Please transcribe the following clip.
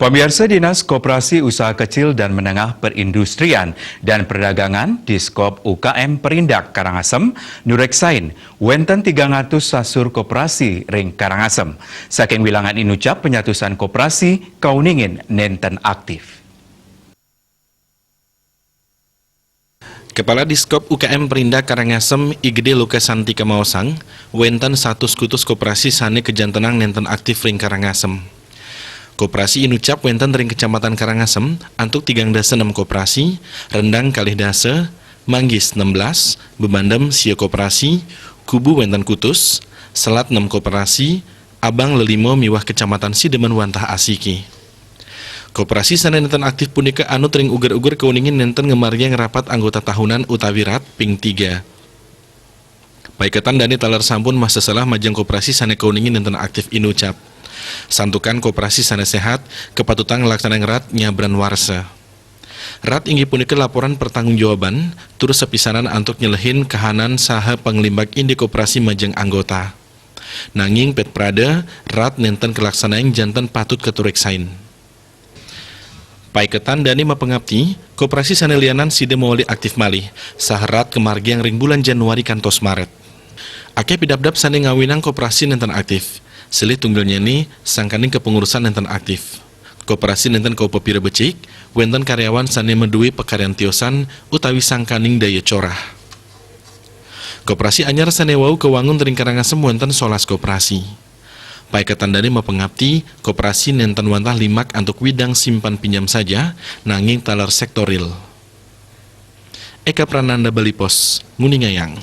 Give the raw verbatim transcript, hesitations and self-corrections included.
Pamiarsa, Dinas Koperasi Usaha Kecil dan Menengah, Perindustrian dan Perdagangan, Diskop U K M Perindak Karangasem, nureksain wenten tigang atus sasur koperasi ring Karangasem. Saking wilangan inucap, penyatusan koperasi kauningin nenten aktif. Kepala Diskop U K M Perindak Karangasem, I Gede Lukasanti, kamaosang, wenten satus kutus koperasi sane kajantenang nenten aktif ring Karangasem. Koperasi inucap wenten ring Kecamatan Karangasem antuk tigang dasa nem koperasi, Rendang kalih dasa, Manggis nem belas, Bebandem sia koperasi, Kubu wenten kutus, Selat nem koperasi, Abang lelima miwah Kecamatan Sidemen wantah asiki. Koperasi sane nenten aktif punika anut ring uger-uger kauningin nenten ngamargiang rapat anggota tahunan utawi rat ping tiga. Paiketan dane taler sampun maseselah majeng koperasi sane kauningin nenten aktif inucap. Santukan koperasi sane sehat kapatutang nglaksanayang rat nyabran warsa. Rat inggih punika laporan pertanggungjawaban tur sapisanan antuk nyelehin kahanan saha panglimbak indik koperasi majeng anggota. Nanging pet prada, rat nenten kalaksanayang janten patut katureksain. Paiketan dane mapangapti, koperasi sane lianan sida mawali aktif malih, saha rat kamargiang ring bulan Januari kantos Maret. Akeh pidabdab sane ngawinang koperasi nenten aktif. Silih tunggilnyane sangkaning kepengurusan nenten aktif. Koperasi nenten kaupapira becik, wenten karyawan sane madue pakaryan tiosan utawi sangkaning daya corah. Koperasi anyar sane wau kawangun ring Karangasem wenten solas koperasi. Paiketan dane mapangapti, koperasi nenten wantah limak antuk widang simpan pinjam saja, nanging taler sektoril. Eka Prananda, Bali Post, nguningayang.